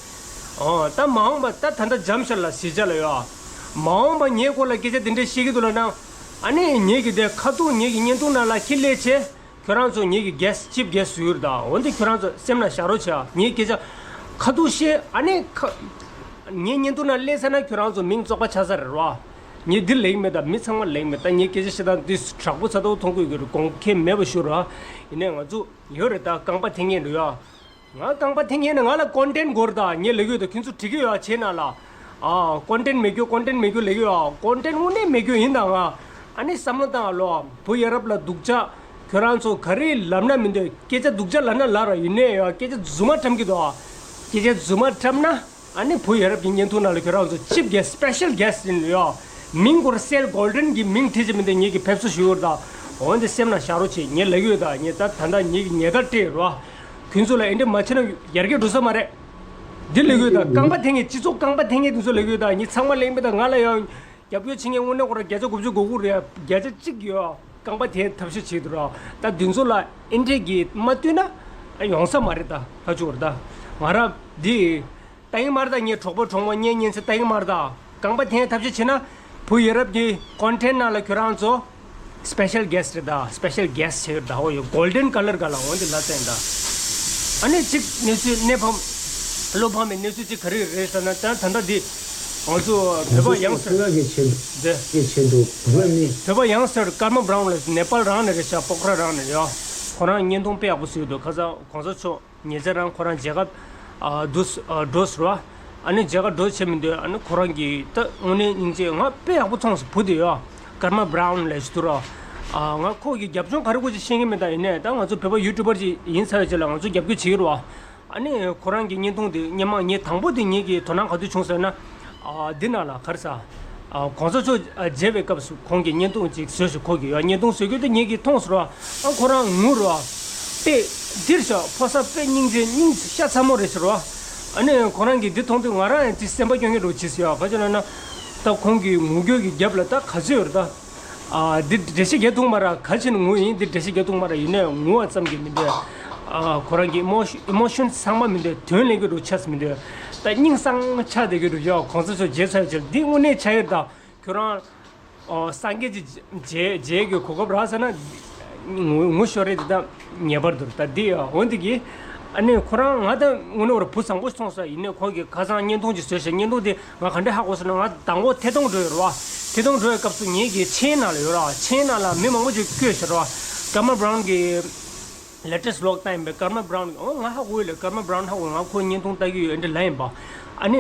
ཨོ་ད་མ་འོངས་པ་ད་ད་ལྟ་འཇམ་ཤར་ལ་གཞིས་ཆགས་ལ་ཡོད་ཨ། མ་འོངས་པ་ངའི་སྐོར་ལ་སྐད་ཆ་དེ་འདྲ་བཤད་ཀྱི་འདུག་ལབ་ན། ཨ་ནི་ངེད་ཀྱི་དེ་ཁ་ཐུག་ངེད་ཀྱི་བརྙན་ཐུང་ནང་ལ་འཁྱེར་སླེབས་བྱས། ཁྱོད་རང་ཚོ་ངེད་ཀྱི་གྷེ་སི་ཊི། ཆིཕ་གྷེ་སི་ཊི་ཟེར་གྱི་རེད་ད། འོན་ཏེ་ཁྱོད་རང་ཚོ་སེམས་ནང་བཞག་རོགས་བྱེད་ཨ། ངའི་སྐད་ཆ་ཁ་ཐུག་བཤད། ཨ་ནི་ཁ་ངའི་བརྙན་ཐུང་ནང་སླེབས་ཚར་ན་ཁྱོད་རང་ཚོ་མིང་བཙོག་པ་ཆགས་ས་རེད་རོ། ངས་འདི་ལབ་ཀྱི་མེད་ད། མི་ཚང་མ་ལབ་ཀྱི་མེད་ད། ངའི་སྐད་ཆ་བཤད་སྟངས་འདི་དྲག་པོ་ཚ་ཏོག་མཐོང་གི་ཡོད་ཀྱི་རེད། དགོངས་འགལ་མེད་པ་ཞུ་རོགས། ཡིན་ནའི་ང་ཚོ་ཡོད་རེད་ད། རྐང་པ་འཐེན་མཁན་འདྲ་ཡོད་ཨ། ང་རྐང་པ་འཐེན་མཁན་ནི་ང་ལ་ཀོན་ཊེན་ཊི་དགོས་རེད་ད། ངས་ལབ་ཀྱི་ཡོད་ད། ཁྱོད་ཚོ་འགྲིག་གི་ཡོད་ཨ། བྱས་ན་ལ། ཨ་ཀོན་ཊེན་ཊི་མེད་རྒྱུ། ཀོན་ཊེན་ཊི་མེད་རྒྱུ་ལབ་ཀྱི་ཡོད་ཨ། ཀོན་ཊེན་ཊི་དངོས་གནས་མེད་རྒྱུ་ཡིན་ད། ང་ཨ་ནི་བསམ་བློ་བཏང་ཨ་ལོ། བུ་ཡ་རབས་ལ་སྡུག་ཅག་ཁྱོད་རང་ཚོ་ག་རེ་ལབ་ན་མི་འདོད། སྐད་ཆ་སྡུག་ཅག་ལབ་ན་ལབ་ར། ཡིན་ནའི་ཡ་སྐད་ཆ་རྫུན་མ་བཀྲམ་གྱི་འདུག་ཨ། སྐད་ཆ་རྫུན་མ་བཀྲམ་ན། ཨ་ནི་བུ་ཡ་རབས་ཀྱི་བརྙན་ཐུང་ནང་ལ་ཁྱོད་རང་ཚོ་ཆིཕ་གྷེ་སི་ཊི། སི་པེ་ཤལ་གྷེ་སི་ཊི་ཡིན་ཡ། མིང་སྐོར་སེལ་གོལ་ཌེན་གྱི་མིང་བྲིས་བྱས་མི་འདུག་ངེད་ཀྱིས་ཕེབས་བསུ་ཞུ་ཡོད་ད། འོན་ཏེ་སེམས་ནང་བཞག་རོགས་བྱེད། ངས་ལབ་ཀྱི་ཡོད་ད། ངས་ད་ད་ལྟ་ངེད་ཀྱི་ཉེན་ཁ་སྤྲད་ཡོད་ར། ཁྱོད་ཚོ་ལ་ཨེ་འདྲ་མ་བྱས་ན་ཡར་རྒྱས་འགྲོ་ས་མ་རེད། འདི་ལབ་ཀྱི་ཡོད་ད། རྐང་པ་འཐེན་མཁན། སྤྱི་ཚོགས་རྐང་པ་འཐེན་མཁན་དེ་ཚོ་ལབ་ཀྱི་ཡོད་ད། ངས་ཚང་མ་ལབ་ཀྱི་མེད་ད། ང་ལ་ཡང་རྒྱབ་སྐྱོར་བྱེད་མཁན་དངོས་གནས་ཁོ་རང་བརྒྱ་ཆ་དགུ་བཅུ་གོ་དགུ་རེད། བརྒྱ་ཆ་གཅིག་ཡོད་རྐང་པ་འཐེན་ཐབས་ཤེས་བྱེད་འདུག་ར། ད་འདི་ཚོ་ལ་ཨེ་འདྲས་ཀྱིས་མ་བསྟུན་ན་ཡོང་ས་མ་རེད་ད། ཧ་ཅུ་བར་ད། ང་རང་འདི་ལྟ་གི་མ་རེད་ད། ངའི་གྲོགས་པོ་གྲོགས་མོ་གཉེན་ཉེ་ཚོ་ལྟ་གི་མ་རེད་ད། རྐང་པ་འཐེན་ཐབས་ཤེས་བྱེད་ན། བུ་ཡ་རབས་ཀྱི་ཀོན་ཊེན་ཊི་ནང་ལ་ཁྱོད་རང་ཚོ་སི་པེ་ཤལ་གྷེ་སི་ཊི་རེད་ད། སི་པེ་ཤལ་གྷེ་སི་ཊི་བྱེད་ད། ཨོ་ཡོ་གོལ་ཌེན་ཀ་ལར་ག་ལ་འོན་ཏེ་ལ་ཙན་ད། ཨ་ནི་གཅིག་གནས་ཚུལ་གནས་ཕམ། བློ་ཕམ་པའི་གནས་ཚུལ་གཅིག་ག་རེ་རེད་ཟེར་ན། ད་ད་ལྟ་འདི་ང་ཚོ་བོད་པ་ཡང་སེ། ཕུ་ལ་གི་ཆེད་དུ། འདི་གི་ཆེད་དུ་བོད་མི། བོད་པ་ཡང་སེ་ཀརྨ་བྷ་རའུན་ལ་ནེ་པཱལ་རང་ནས་རེད་ཤག་པོ་ཁ་ར་རང་ནས་རེད། ཁོ་རང་བརྙན་ཐུང་དཔེ་ཡག་པོ་བཟོས་འདུག་ཁ་སང་གོང་ས་མཆོག་ཉེ་ཆར་རང་ཁོ་རང་མཇལ་ཁ་ཨ་འདུག་ཨ་འགྲོ་ཟེར་བ། ཨ་ནི་མཇལ་ཁ་འགྲོ་བྱས་མི་འདུག་ཨ་ནི་ཁོ་རང་གིས་ད་དངོས་གནས་སྙིང་རྗེ། ང་དཔེ་ཡག་པོ་མཐོང་སོང་། བུ་དེ་ཡོད་ཀརྨ་བྷ་རའུན་ལབ་ཞིག་འདུག་ར། ཨ་ང་ཁོ་གི་རྒྱབ་ལྗོངས་ག་རེ་དགོས་ཀྱི་ཤེས་ཀྱི་མེད། ད་ཡིན་ནའི་ད་ང་ཚོ་བོད་པ་ཡུ་ཊུབ་པར་ཅིག་ཡིན་ཚར་བའི་རྗེས་ལ་ང་ཚོ་རྒྱབ་སྐྱོར་བྱེད་ཀྱི་རེད་བ། ཨ་ནི་ཁོ་རང་གི་བརྙན་ཐུང་དེ་སྔོན་མ་ངས་དང་པོ་དེ་ངེད་ཀྱི་དོ་སྣང་ག་དུས་བྱུང་ཟེར་ན། ཨ་འདི་ནང་ལ་ག་རེ་ཟ། ཨ་གོང་ས་མཆོག་ཨ་མཇལ་བའི་སྐབས་སུ་ཁོང་གིས་བརྙན་ཐུང་ཅིག་བཟོས་ཤག་ཁོ་གིས་ཡ་བརྙན་ཐུང་བཟོ་རྒྱུ་དེ་ངེད་ཀྱིས་མཐོང་སོང་ར། ཨ་ཁོ་རང་ངུ་ར། དཔེ་འདིར་ཤག་ཕོ་གསར་དཔེ་སྙིང་རྗེ། སྙིང་ཤ་ཚ་མོ་རེད་ཟེར་བ། ཨ་ནི་ཁོ་རང་གིས་འདི་མཐོང་དུས་ང་རང་ཡང་ཅིག་སེམས་པ་སྐྱོ་ངེས་འགྲོ་བྱེད་ཟེར་ཡ། ག་ཅི་ལབ་ན། ད་ཁོང་གི་ངུ་རྒྱུ་གི་རྒྱབ་ལ་ད་ག་ཚོད་ཡོད་རེད་ད། ཨ་འདི་འགྲེལ་བཤད་རྒྱག་ཐུབ་མ་རེད། ག་ཅི་ནས་ངུ་ཡིན་འདི་འགྲེལ་བཤད་རྒྱག་ཐུབ་མ་རེད། ཡིན་ནའི་ངུ་བ་ཙམ་གྱིས་མི་འདོད། ཨ་ཁོ་རང་གི་ཨི་མོ་ཤ་ཨི་མོ་ཤན་ཚང་མ་མི་འདོད། དོན་ལེན་གྱི་འདུག་ཆགས་མི་འདོད། ད་སྙིང་སང་ཆགས་བསྡད་ཀྱི་འདུག་ཡ་གོང་ས་མཆོག་མཇལ་ཚར་བྱས་འདི་དངོས་གནས་ཆགས་ཡོད་ད། ཁྱོད་རང་ཨོ་སངས་རྒྱས་ཀྱི་མཇལ་མཇལ་གྱི་གོ་སྐབས་རག་ཟེར་ན་ངུ་ངུ་ཤོར་རེད་དེ། ད་ངེས་པར་དུ་ད་འདི་འོན་ཏེ་གི་ ཨ་ནི་ཁོ་རང་ང་ད་དངོས་གནས་བར་བུ་བཟང་པོ་མཐོང་སོང་། ཡིན་ནའི་ཁོ་གིས་ཁ་སང་བརྙན་ཐུང་ཅིག་བཟོས་ཤག་བརྙན་ཐུང་དེ་ང་ག་འདྲ་ཧ་གོ་སོང་ན། ང་མདང་དགོང་ཐད་གཏོང་འགྲོ་ཡོད་རེད་བ། ཐད་གཏོང་འགྲོ་ཡོད་སྐབས་སུ་ངེད་ཀྱི་མཆན་ནང་ལ་ཡོད་ར། མཆན་ནང་ལ་མི་མང་པོ་ཅིག་བཀོད་ཤག་ར། Karma Brown་གི་latest vlog་ལྟ་ཡིན་པས། Karma Brown་ཨོ་ང་ཧ་གོ་ཡོད་ལ། Karma Brown་ཧ་གོ། ང་ཁོའི་བརྙན་ཐུང་ལྟ་གི་ཡོད། འདི་ལ་ཡིན་པ། ཨ་ནི་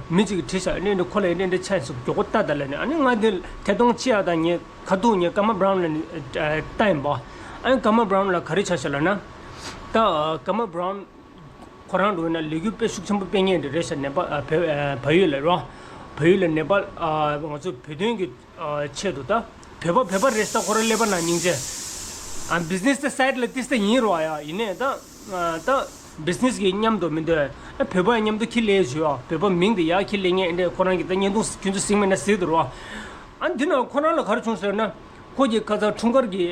མི་ཅིག་གིས་བྲིས་ཤག་ཨ་ནི་འདི་ཁོ་ལ་འདི་འདྲ་ཆགས་སོང་། མགྱོགས་པོ་ལྟ་ད་ལ་ནི། ཨ་ནི་ང་འདི་ཐད་གཏོང་བྱེད་ཡག་དང་ངས་ཁ་ཐུག་ངས་Karma Brown་ལ་ནི་ལྟ་ཡིན་པ། ཨ་ནི་Karma Brown་ལ་ག་རེ་ཆགས་ཤག་ལབ་ན། ད་Karma Brown་ཁོ་རང་འགྲོ་ན་ལས་འགུལ་དཔེ་ཤུགས་ཆེན་པོ་སྤེལ་མཁན་དེ་རེད་ཤག་ནེ་པ་ཨ་བལ་ཨ་བལ་ཡུལ་ལ་རོ། བལ་ཡུལ་ལ་ནེ་པ་ཨ་ང་ཚོ་བོད་དོན་གྱི་ཨ་ཆེད་དུ། ད་བོད་པ་བོད་པ་རེད་ཤག་ཁོ་རང་ཀླད་པ་ནང་སྙིང་རྗེ། ཨ་business་ད་side་ལ་ཏིས་ད་ཡིན་རོ་ཡ། ཡིན་ནའི་ད་ཨ་ད་business་གི་མཉམ་དུ་མི་འདོད། ཨ་བོད་པ་མཉམ་དུ་ཁྱི་ལས་བྱོས་ཨ། བོད་པ་མིང་དེ་ཡ་ཁྱི་ལས་མཁན་འདྲ། ཁོ་རང་གི་ད་བརྙན་ཐུང་ཁྱོད་ཚོ་གཟིགས་མེད་ན་གཟིགས་དུ་རོ། ཨ་འདི་ན་ཁོ་རང་ལ་ག་རེ་བྱུང་ཟེར་ན། ཁོ་གི་ཁ་སང་འཁྲུངས་སྐར་གྱི་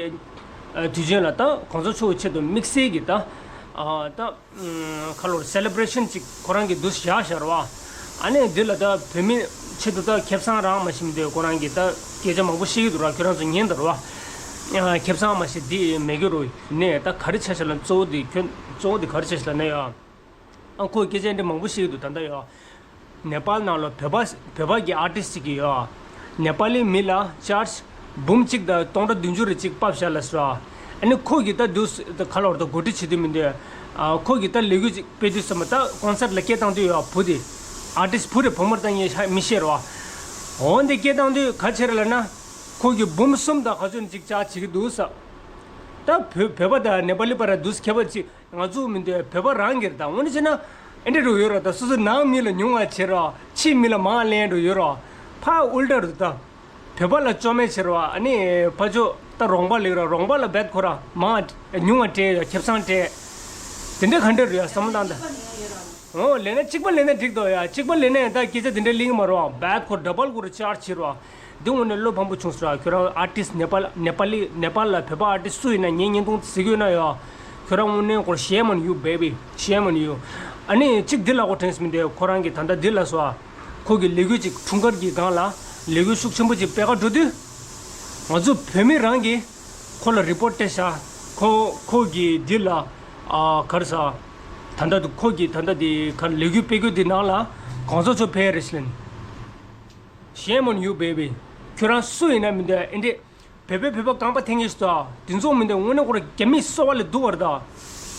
ཨ་དུས་ཆེན་ལ་ད་གོང་ས་མཆོག་གི་ཆེད་དུ་དམིགས་བསལ་གྱི་ད་ཨ་ད་ཁ་ལོར་celebration་ཅིག་ཁོ་རང་གིས་འདུག་བཞག་ཤག་ར་བ། ཨ་ནི་འདི་ལ་ད་བོད་མི་ཆེད་དུ་ད་ཁེ་བཟང་རག་མ་ཤེས་མི་འདུག་ཁོ་རང་གིས་ད་སྐད་ཆ་མང་པོ་བཤད་ཀྱི་འདུག་ར། ཁྱོད་རང་ཚོ་ཉན་དང་ར་བ། ཁེ་བཟང་མ་ཤེས་འདི་མེད་ཀྱི་རོ། ནས་ད་ག་རེ་ཆགས་ཤག་ལབ་ན། གཙོ་བོ་འདི་ཁྱོད་གཙོ་བོ་འདི་ག་རེ་ཆགས་ཤག་ལབ་ན་ཡ། ཨ་ཁོས་སྐད་ཆ་འདི་མང་པོ་བཤད་ཀྱི་འདུག་ད་ལྟ་ཡ། ནེ་པཱལ་ནང་ལ་བོད་པ་བོད་པ་གི་artist་ཅིག་གིས་ཡོད། ནེ་པ་ལི་མི་ལ་charge་འབུམ་གཅིག་དང་སྟོང་ཕྲག་བདུན་ཅུ་རེ་གཅིག་ཕབ་བཞག་ལ་སོ། ཨ་ནི་ཁོ་གིས་ད་དུས་ཁ་ལོར་ད་གོ་སྒྲིག་བྱེད་དུས་མི་འདུག་ཨ་ཁོ་གིས་ད་ལས་འགུལ་ཅིག་སྤེལ་དུས་ཙམ་པ། ད་concert་ལ་སྐད་བཏང་དུས་ཡོད་བུ་དེ། artist་བུ་རེད། བུ་མོར་ད་ངས་ཧ་མི་ཤེས་རོ། འོན་ཏེ་སྐད་བཏང་དུས་ག་ཆེ་རེད་ལབ་ན། ཁོ་གིས་འབུམ་གསུམ་དང་ག་ཚོད་ཅིག་charge་བྱེད་ཀྱི་འདུག་ས། ད་བོད་བོད་པ་དང་ནེ་པ་ལི་བར་དུས་ཁྱད་པར་ཅིག་ང་ཚོ་མི་འདོད། བོད་པ་རང་གི་རེད། ད་དངོས་གནས་བྱས་ན་ཨེ་འདྲ་རུ་ཡོད་ར། ད་སོ་སོ་ནང་མི་ལ་ཉུང་བ་བྱེད་ར། ཕྱི་མི་ལ་མང་ལེན་རུ་ཡོད་ར། ཕ་ཨུལ་ཏྲ་རུ་ད། བོད་པ་ལ་བཅོས་མ་བྱེད་ར། ཨ་ནི་ཕ་ཆོ་ད་རོང་པ་ལེགས་ར། རོང་པ་ལ་བེད་ཁོ་ར་མང་ཉུང་བ་སྤྲད་ཡ། ཁེ་བཟང་སྤྲད། དེ་འདྲ་ག་འདྲ་རུ་ཡ་བསམ་བློ་བཏང་ད། འོ་ལེན་ན་གཅིག་པ་ལེན་ན་འགྲིག་འདུག་ཡ། གཅིག་པ་ལེན་ན་ཡང་ད་སྐད་ཆ་དེ་འདྲ་གླེང་གི་མ་རོ། བེད་ཁོ་double་ཁོ་ར་charge་བྱེད་ར། འདི་དངོས་གནས་བློ་ཕམ་པོ་བྱུང་སོང་ར། ཁྱོད་རང་artist་ནེ་པ་ལི་ནེ་པ་ལི་ནེ་པ་ལ་བོད་པ་artist་སུ་ཡིན་ན་ངའི་བརྙན་ཐུང་གཟིགས་ཡོད་ན་ཡ། ཁྱོད་རང་དངོས་གནས་ཁོ་ར་shame on you baby, shame on you། ཨ་ནི་གཅིག་འདི་ལ་ཁོ་དྲན་སོང་མི་འདུག་ཁོ་རང་གིས་ད་ལྟ་འདི་ལ་སོ། ཁོ་གི་ལས་འགུལ་ཅིག་འཁྲུངས་སྐར་གྱི་སྒང་ལ་ལས་འགུལ་ཤུགས་ཆེན་པོ་ཅིག་སྤེལ་ག་འགྲོ་དུས། ང་ཚོ་བོད་མི་རང་གིས་ཁོ་ལ་report་སྤྲད་ཤག་ཁོ་ཁོ་གིས་འདི་ལ་ཨ་ག་རེ་ཟ། ད་ལྟ་ཁོ་གིས་ད་ལྟ་འདི་ག་ལས་འགུལ་སྤེལ་རྒྱུ་འདི་ནང་ལ་གོང་ས་མཆོག་ཕེབས་རེད་ཟེར་ལབ། Shame on you baby། ཁྱོད་རང་སུ་ཡིན་ན་མི་འདོད། ཨེ་འདྲས་བོད་པས་བོད་པ་རྐང་པ་འཐེན་གྱི་ཞིག་ཏུ་དེ་ཚོ་མི་འདོད། དངོས་གནས་ཁོ་ར་རྒྱ་མིའི་སོ་པ་ལས་སྡུག་པ་རེད་ད།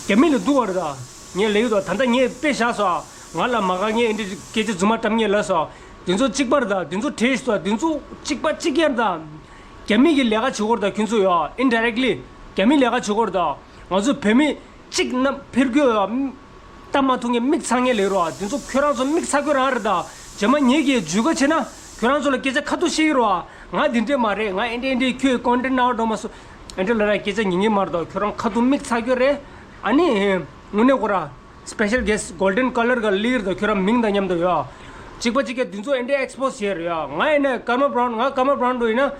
རྒྱ་མི་ལས་སྡུག་པ་རེད་ད། ངས་ལབ་ཡོད་དོ། ད་ལྟ་ངས་དཔེ་བཞག་སོ། ང་ལ་མ་དགའ། ངས་ཨེ་འདྲས་སྐད་ཆ་རྫུན་མ་བཀྲམ་ངས་ལབ་སོ། དེ་ཚོ་གཅིག་པ་རེད་ད། དེ་ཚོ་བྲེལ་ཞིག་ཏུ་དེ་ཚོ་གཅིག་པ་གཅིག་རྐྱང་རེད་ད། རྒྱ་མི་གི་ལས་ཀ་བྱེད་ཀྱི་ཡོད་རེད་ད། ཁྱོད་ཚོ་ཡ་indirectly་རྒྱ་མི་ལས་ཀ་བྱེད་ཀྱི་ཡོད་རེད་ད། ང་ཚོ་བོད་མི་གཅིག་ན་ཕེར་གྱི་ཡོད་ཡ། ལྟ་མ་ཐུབ་མཁན་མིག་ཚ་མཁན་ལས་རོ། དེ་ཚོ་ཁྱོད་རང་ཚོ་མིག་ཚ་གྱོད་རང་རེད་ད། རྗེས་མ་ངེད་ཀྱིས་བརྗོད་ག་བྱེད་ན་ཁྱོད་རང་ཚོ་ལ་སྐད་ཆ་ཁ་ཐུག་བཤད་ཀྱི་རོ། ང་འདི་འདྲས་མ་རེད། ང་ཨེ་འདྲས་ཨེ་འདྲས། ཁྱོད་content་ནང་འགྲོ་མ་སོང་། ཨེ་འདྲས་ལབ་ར་སྐད་ཆ་ཉན་གྱི་མ་རེད་ད། ཁྱོད་རང་ཁ་ཐུག་མིག་ཚ་གྱོད་རེད། ཨ་ནི་དངོས་གནས་ཁོ་ར་special guest golden color་ག་ལིར་ད། ཁྱོད་རང་མིང་དང་མཉམ་དུ་ཡོད། གཅིག་པ་གཅིག་ག་དེ་ཚོ་ཨེ་འདྲས་expose་བྱས་རེད་ཡ། ང་ཡིན་ན་Karma Brown། ང་Karma Brown་འགྲོ་ཡིན་ན་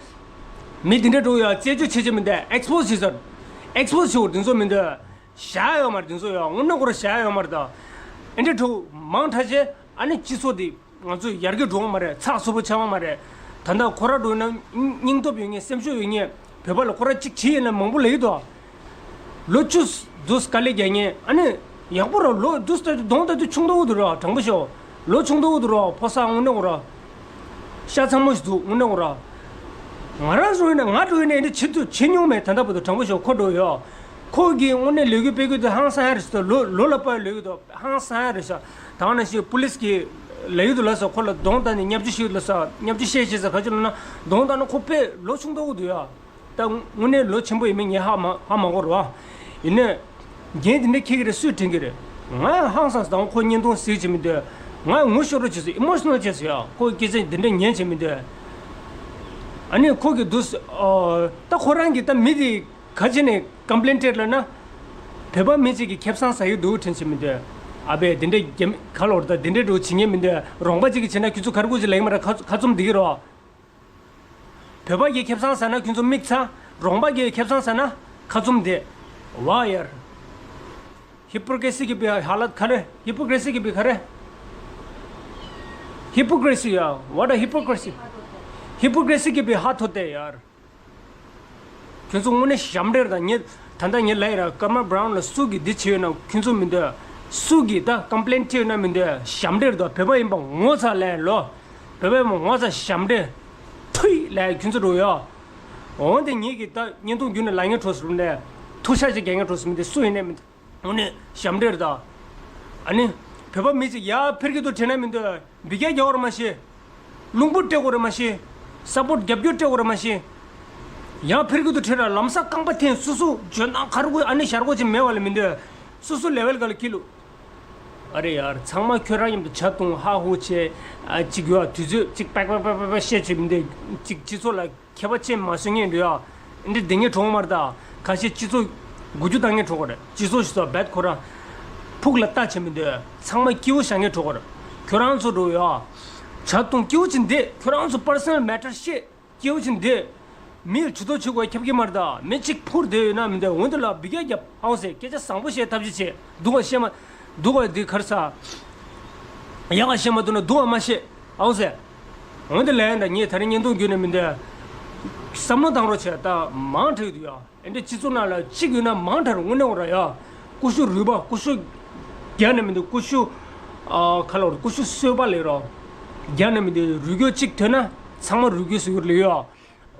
མི་འདི་འདྲས་འགྲོ་ཡ། རྩད་གཅོད་བྱེད་ཀྱི་མི་འདུག expose་བྱེད་ཟེར། expose་བྱེད་དགོས་དེ་ཚོ་མི་འདུག་བཞག་ཡོད་མ་རེད་དེ་ཚོ་ཡ། དངོས་གནས་ཁོ་ར་བཞག་ཡོད་མ་རེད་ད། ཨེ་འདྲས་འགྲོ་མང་དྲགས་བྱས། ཨ་ནི་སྤྱི་ཚོགས་འདི་ང་ཚོ་ཡར་རྒྱས་འགྲོ་གི་མ་རེད། ཚགས་ཚུད་པོ་ཆགས་ཀྱི་མ་རེད། ད་ལྟ་ཁོ་ར་འགྲོ་ན་སྙིང་སྟོབས་ཡོད་མཁན། སེམས་ཤུགས་ཡོད་མཁན། བོད་པ་ལ་ཁོ་ར་གཅིག་བྱས་ཡིན་ན་མང་པོ་ལབ་ཀྱི་འདུག་ལོ་བཅུ་དུས་དཀའ་ལས་རྒྱག་མཁན། ཨ་ནི་ཡག་པོ་ར། ལོ་དུས་ད་དུས་གདོང་ད་དུས་ཆུང་དུ་འདུག་ར། དྲང་པོ་ཤོད། ལོ་ཆུང་དུ་འདུག་ར། ཕོ་གསར་དངོས་གནས་ཁོ་ར་ཤ་ཚ་མོ་ཞིག་འདུག་དངོས་གནས་ཁོ་ར། ང་རང་ཚོ་ཡིན་ན། ང་འགྲོ་ཡིན་ན་ཨེ་འདྲས་བྱེད་དུ་བྱེད་མྱོང་མེད། ད་ལྟ་བར་དུ། དྲང་པོ་ཤོད། ཁོ་འགྲོ་ཡོད། ཁོ་གིས་དངོས་གནས་ལས་འགུལ་སྤེལ་རྒྱུ་དེ་ཧང་སང་ཡ་རེད་ཟེར་ཏེ། ལོ་ལོ་ལ་དཔག་ཡ་ལབ་ཀྱི་འདུག་ཧང་སང་ཡ་རེད་ཤག་ད་ག་ནང་བཞིན་པུ་ལིས་ཀྱིས་ལབ་ཀྱི་འདུག་ལབ་སོང་། ཁོ་ལ་གདོང་བལྟས་ནས་བརྙས་བཅོས་བྱེད་ཀྱི་འདུག་ལབ་སོང་། བརྙས་བཅོས་བྱས་བྱས་ཟེར། ག་ཅི་ལབ་ན་གདོང་བལྟས་ན་ཁོ་དཔེ་ལོ་ཆུང་དུ་འདུག་ཡ། ད་དངོས་གནས་ལོ་ཆེན་པོ་ཡིན་མིན་ངས་ཧ་མ་ཧ་མ་གོ་རེད་བ། ཡིན་ནའི་འགན་དེ་འདྲ་འཁྱེར་གྱི་རེད། སུས་དྲན་གྱི་རེད། ང་ཧང་སངས་སོང་། ད་ཁོ་བརྙན་ཐུང་གཟིགས་བྱེད་མི་འདོད། ང་ངུ་ཤོར་རོ་བྱས་སོང་། ཨི་མོ་ཤི་ནལ་བྱས་སོང་ཡ། ཁོ་སྐད་ཆ་འདི་འདྲ་ཉན་བྱེད་མི་འདོད། ཨ་ནི་ཁོ་གིས་འདུག་ཨོ། ད་ཁོ་རང་གིས་ད་མི་དེ་ག་བྱས་ནས་ཀམ་པི་ལེན་སྤྲད་ལབ་ན། བོད་པ་མི་གཅིག་གིས་ཁེ་བཟང་ཟ་ཡི་འདུག་དྲན་བྱེད་མི་འདོད། ཨ་ཕས་དེ་འདྲ་རྒྱ་མི་ག་ལོར་ད་དེ་འདྲ་འགྲོ་བྱེད་ཉན་མི་འདོད། རོང་པ་གཅིག་གིས་བྱས་ན་ཁྱོད་ཚོ་ག་རེ་དགོས་ཀྱི་ལབ་ཀྱི་མ་རེད། ཁ་ཁ་བཙུམ་བསྡད་ཀྱི་རོ། བོད་པ་གིས་ཁེ་བཟང་ཟ་ན་ཁྱོད་ཚོ་མིག་ཚ། རོང་པ་གིས་ཁེ་བཟང་ཟ་ན་ཁ་བཙུམ་བསྡད། ཝ་ཡར། ཧི་པོ་ཀི་རེ་སི་གི་བི་ཧ་ལ་ཏ་ག་རེ། ཧི་པོ་ཀི་རེ་སི་གི་བི་ག་རེ། ཧི་པོ་ཀི་རེ་སི་ཡ། What a hypocrisy. ཧི་པོ་ཀི་རེ་སི་གི་བི་ཧ་ཐོ་ཏེ་ཡར། ཁྱོད་ཚོ་དངོས་གནས་ཞབས་འདྲེན་དང་ཉེ། ད་ལྟ་ངས་ལབ་ཡིན་ར། ཀརྨ་བྷ་རའུན་ལ་སུ་གིས་འདི་བྱས་ཡོད་ན་ཁྱོད་ཚོ་མི་འདོད། སུ་གིས་ད་ཀམ་པི་ལེན་བྱས་ཡོད་ན་མི་འདོད། ཞབས་འདྲེན་རེད་དོ། བོད་པ་ཡིན་པ་ངོ་ཚ་ལབ་ཡིན་ལོ། བོད་པ་ཡིན་པ་ངོ་ཚ་ཞབས་འདྲེན། ཐུའི་ལབ་ཁྱོད་ཚོ་འགྲོ་ཡོད། འོན་ཏེ་ངེད་ཀྱིས་ད་བརྙན་ཐུང་བརྒྱུད་ནས་ལབ་མཁན་གྲོགས་སུ་རུང་ནས་ཐུགས་ཤ་ཅིག་རྒྱག་མཁན་གྲོགས་སུ་མི་འདི་སུ་ཡིན་ནས་མི་འདི་འོ་ནས་ཞབས་འདྲེན་རེད་ད། ཨ་ནི་བོད་པ་མི་ཅིག་ཡར་འཕེལ་གྱི་འདུག་དྲན་ན་མི་འདོད། འབུད་རྒྱག་རྒྱག་དགོས་རེད་མ་གཞི། རླུང་བུ་སྤྲད་དགོས་རེད་མ་གཞི། ས་པོར་རྒྱབ་སྐྱོར་སྤྲད་དགོས་རེད་མ་གཞི། ཡང་འཕེལ་གྱི་འདུག་དྲན་ན་ལམ་སང་རྐང་པ་འཐེན། སོ་སོ་འཇོན་ཐང་ག་རེ་དགོས་ཨ་ནི་ཞར་གོ་ཅིག་མེད་པ་ལ་མི་འདོད། སོ་སོ་ལེ་ཝལ་ག་ལ་འཁྱེར་ལུགས། ཨ་རེ་ཡར་ཚང་མ་ཁྱོད་རང་མཉམ་དུ་ཇ་འཐུང་ཧ་ཧུ་བྱས། ཨ་གཅིག་ཡོད་དུས་ཚོད་གཅིག་པག་པག་པག་པག་པག་བཤད་བྱས་མི་འདོད། གཅིག་སྤྱི་ཚོགས་ལ་ཁྱད་པར་ཅན་མ་བཟོ་མཁན་འདུག་ཡ། འདི་བདེན་ངེས་གྲོགས་མར་ད། ཁ་ཤས་སྤྱི་ཚོགས་འགུལ་སྐྱོད་བཏང་མཁན་གྲོགས་རེད། སྤྱི་ཚོགས་ཞིག་ཚོ་རྦད་ཁོ་རང་ཕུགས་ལ་ལྟ་བྱེད་མི་འདོད། ཚང་མ་སྐྱིད་པོ་བཞག་མཁན་གྲོགས་རེད། ཁྱོད་རང་ཚོ་འགྲོ་ཡ། ཇ་འཐུང་སྐྱིད་པོ་ཅིག་འདེད། ཁྱོད་རང་ཚོ་པར་སོ་ནལ་མེ་ཊར་བཤད། སྐྱིད་པོ་ཅིག་འདེད། མི་ཇུས་གཏོགས་བྱེད་དགོས་ཁྱབ་ཀྱི་མར་ད། མི་གཅིག་འཕུར་བསྡད་ཡོད་ན་མི་འདོད། འོན་ཏེ་ལ་འབུད་རྒྱག་རྒྱབ་ཨའོ་ཟེར། སྐད་ཆ་བཟང་པོ་བཤད་ཐབས་ཤེས་བྱེད། སྡུག་པ་བཤད་མ། སྡུག་པ་འདི་གར་ས། ཡག་ག་བཤད་མ་ཐུབ་ན་སྡུག་པ་མ་བཤད་ཨའོ་ཟེར། འོན་ཏེ་ལན་ད་ངས་ད་རིང་བརྙན་ཐུང་བརྒྱུད་ནས་མི་འདོད། བསམ་བློ་བཏང་རོགས་བྱས། ད་མང་དྲགས་འདུག་ཡ། ཨེ་འདྲ་སྤྱི་ཚོགས་ནང་ལ་གཅིག་ཡོད་ན་མང་དྲགས་དངོས་གནས་འོ་ར་ཡ། ཀུ་ཤུ་རུས་པ་ཀུ་ཤུ་རྒྱག་ནས་མི་འདུག་ཀུ་ཤུ་ཨ་ཁ་ལོར་ཀུ་ཤུ་གསོད་པ་ལས་རོ། རྒྱག་ནས་མི་འདུག་རུས་རྒྱུད་གཅིག་ཐོན་ན་ཚང་མ་རུས་རྒྱུད་ཟེར་གྱི་ལོས་ཡོད།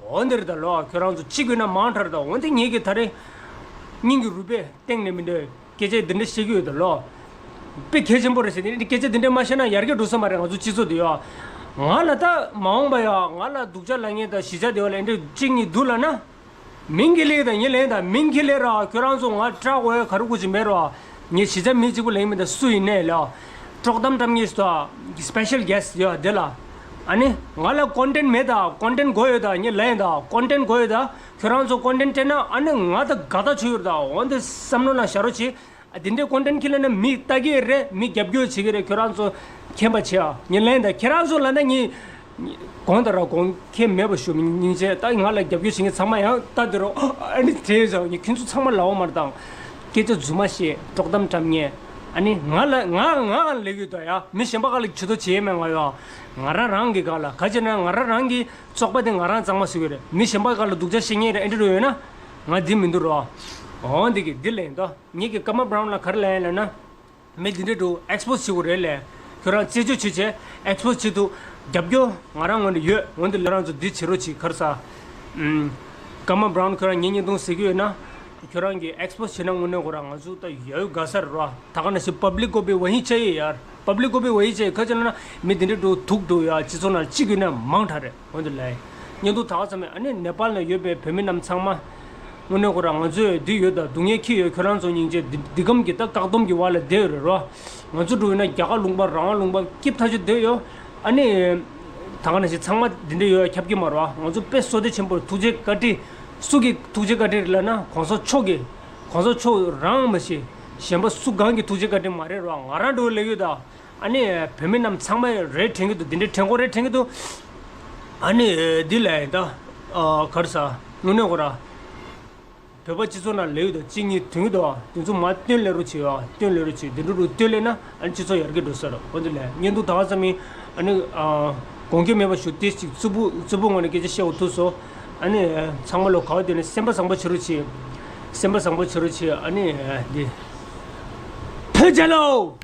འོ་འདིར་ད་ལོ་ཁྱོད་རང་ཚོ་གཅིག་ཡོད་ན་མང་དྲགས་ད། འོ་འདི་ངེད་ཀྱི་ད་རེ་སྙིང་གི་རུས་པའི་སྟེང་ནས་མི་འདུག་སྐད་ཆ་འདི་འདྲ་བཤད་ཀྱི་ཡོད་ད་ལོ། དཔེ་གལ་ཆེན་པོ་རེད་ཟེར། འདི་འདྲ་སྐད་ཆ་འདི་འདྲ་མ་བཤད་ན་ཡར་རྒྱས་འགྲོ་ས་མ་རེད། ང་ཚོ་སྤྱི་ཚོགས་འདི་ཡོད། ང་ལ་ད་མ་འོངས་པ་ཡ། ང་ལ་སྡུག་ཅག་ལབ་མཁན་དང་གཞིས་ཆགས་སྡེ་བ་ལ་འདི་འདྲ་གཅིག་གཉིས་འདུག་ལབ་ན། མིང་གི་ལེགས་དང་ཉེ་ལེགས་དང་མིང་གི་ལེགས་ར། ཁྱོད་རང་ཚོ་ང་སྐྲག་དགོས་ག་རེ་དགོས་ཀྱི་མེད་ར། ངས་གཞིས་ཆགས་མི་གཅིག་པུ་ལེགས་མི་འདུག་སུ་ཡིན་ནའི་ལ་དཀྲོག་གཏམ་བཀྲམ་མཁན་ཞིག་དང་སི་པེ་ཤལ་གེ་སི་ཡོད་དེ་ལ། ཨ་ནི་ང་ལ་ཀོན་ཊེན་མེད་ད། ཀོན་ཊེན་དགོས་ཡོད་ད། ངས་ལབ་ཡིན་ད། ཀོན་ཊེན་དགོས་ཡོད་ད། ཁྱོད་རང་ཚོ་ཀོན་ཊེན་སྤྲད་ན་ཨ་ནི་ང་ད་དགའ་ད་ཆུ་ཡོད་ད། འོན་ཏེ་བསམ་བློ་ནང་བཞག་རོགས་གྱིས། ཨ་དེ་འདྲའི་ཀོན་ཊེན་ཁྱེར་ལབ་ན་མི་ལྟ་གི་རེད། མི་རྒྱབ་སྐྱོར་བྱེད་ཀྱི་རེད། ཁྱོད་རང་ཚོ་མཁྱེན་པ་བྱེད་ཨ། ངས་ལན་ད་ཁྱེད་རང་ཚོ་ལབ་ན་ངས་དགོངས་དག་ར་དགོངས་མཁྱེན་མེད་པ་ཞུ། མི་སྙིང་རྗེ། ད་ང་ལ་རྒྱབ་སྐྱོར་བྱེད་མཁན་ཚང་མ་ཡང་ལྟ་དེ་རོ། ཨ་ནི་དེ་ཡང་ངས་ཁྱོད་ཚོ་ཚང་མ་ལབ་པ་མ་རེད་དང་། སྐད་ཆ་རྫུན་མ་བཤད། དཀྲོག་གཏམ་བཀྲམ་མཁན། ཨ་ནི་ང་ལ་ང་ང་ལབ་ཡོད་ད་ཡ། མི་གཞན་པ་ག་ལ་ཇུས་གཏོགས་བྱེད་མེད། ང་ཡ་ང་རང་རང་གི་ག་ལ་ག་བྱས་ན་ང་རང་རང་གི་བཙོག་པ་དེ་ང་རང་གཙང་མ་བཟོ་གི་རེད། མི་གཞན་པ་ག་ལ་སྡུག་ཅག་བཤད་མཁན་རེད། ཨེ་འདྲ་རུ་ཡོད་ན་ང་འདི་མི་འདུག་རོ། འོ་འདི་གི་འདི་ལན་ད། ངེད་ཀྱིས་ཀརྨ་བྷ་རའུན་ལ་ག་རེ་ལབ་ཡིན་ལབ་ན། མི་འདི་འདྲ་འདུག་ཨེག་སི་པོ་སི་བྱེད་དགོས་རེད་ལས། ཁྱོད་རང་རྩད་གཅོད་བྱེད་བྱས་ཨེག་སི་པོ་སི་བྱེད་དུ་རྒྱབ་སྐྱོར་ང་རང་ངོས་ནས་ཡོད། འོན་ཏེ་ལས་རང་ཚོ་འདི་བྱེད་རོགས་གྱིས། ག་རེ་ཟ། ཀརྨ་བྷ་རའུན་ཁྱོད་རང་ངའི་བརྙན་ཐུང་གཟིགས་ཀྱི་ཡོད་ན། ཁྱོད་རང་གིས་ཨེག་སི་པོ་སི་བྱེད་ན་དངོས་གནས་ཁོ་རང་ང་ཚོ་ད་ཡ་ཡོད་དགའ་ས་རེད་རོ། ད་ག་ན་ཞིག་པབ་ལིག་ཀོ་བི་ཝ་ཧི་ཅ་ཡེ་ཡར། པབ་ལིག་ཀོ་བི་ཝ་ཧི་ཅ་ཡེ་ག་ཅི་ལབ་ན་མི་འདི་འདྲ་འདུག་སྡུག་འགྲོ་ཡ། སྤྱི་ཚོགས་ནང་གཅིག་ཡོད་ན་མང་དྲགས་རེད། འོན་ཏེ་ལས། བརྙན་ཐུང་ད་ག་ཙམ་མེད། ཨ་ནི་ནེ་པཱལ་ནང་ཡོད་པའི་བོད་མི་རྣམས་ཚང་མ། དངོས་གནས་ཁོ་རང་ང་ཚོས་འདི་ཡོད་ད། སྡུག་བསྔལ་འཁྱེར་ཡོད། ཁྱོད་རང་ཚོ་སྙིང་རྗེ། འདི་འདི་གམ་གྱི་ད་བཀག་སྡོམ་གྱི་བར་ལ་བསྡད་ཡོད་རེད་རོ། ང་ཚོ་འགྲོ་ཡོད་ན་རྒྱ་གར་ལུང་པ་རང་དབང་ལུང་པ་སྐྱིད་ཐག་ཆོད་བསྡད་ཡོད། ཨ་ནི། ད་ག་ནང་བཞིན་ཚང་མ་འདི་འདྲ་ཡོད་ཁྱབ་ཀྱི་མ་རེད་བ། ང་ཚོ་དཔེ་བསོད་བདེ་ཆེན་པོ་ཐུགས་རྗེ་བཀའ་དྲིན། སུ་གི་ཐུགས་རྗེ་བཀའ་དྲིན་རེད་ལབ་ན་གོང་ས་མཆོག་གི། གོང་ས་མཆོག་རང་མ་གཞི། གཞན་པ་སུ་གང་གི་ཐུགས་རྗེ་བཀའ་དྲིན་མ་རེད་རོ། ང་རང་འགྲོ་ལས་ཡོད་ད། ཨ་ནི་བོད་མི་རྣམས་ཚང་མ་རེད་དྲན་གྱི་འདུག་འདི་འདྲའི་དྲན་གོ་རེད་དྲན་གྱི་འདུག་ཨ་ནི་འདི་ལ་ཡིན་ད། ག་རེ་ཟ། དངོས་གནས་ཁོ་ར། བོད་པ་སྤྱི་ཚོགས་ནང་ལས་ཡོད་ད། གཅིག་གཉིས་ཐོན་གྱི་འདུག་དེ་ཚོ་མར་སྟོན་ལས་རོགས་བྱེད་ཨ། སྟོན་ལས་རོགས་བྱེད། འདི་འདྲ་རུ་སྟོན་ལས་ན་ཨ་ནི་སྤྱི་ཚོགས་ཡར་རྒྱས་འགྲོ་ས་རེད། འོ་འདི་ལས་བརྙན་ཐུང་ད་ག་ཙམ་ཡིན། ཨ་ནི་དགོངས་འགལ་མེད་པ་ཞུ། ཏིས་ཅིག་རྩུབ་པོ་རྩུབ་པོ་ངང་ནས་སྐད་ཆ་བཤད་འོ་ཐུག་སོང་། ཨ་ནི་ཚང་མ་ལོ་ག་བ་དེ་ནས་སེམས་པ་བཟང་པོ་བྱེད་རོགས་བྱེད། སེམས་པ་བཟང་པོ་བྱེད་རོགས་བྱེད། ཨ་ནི་འདི་བོད་རྒྱལ་ལོ།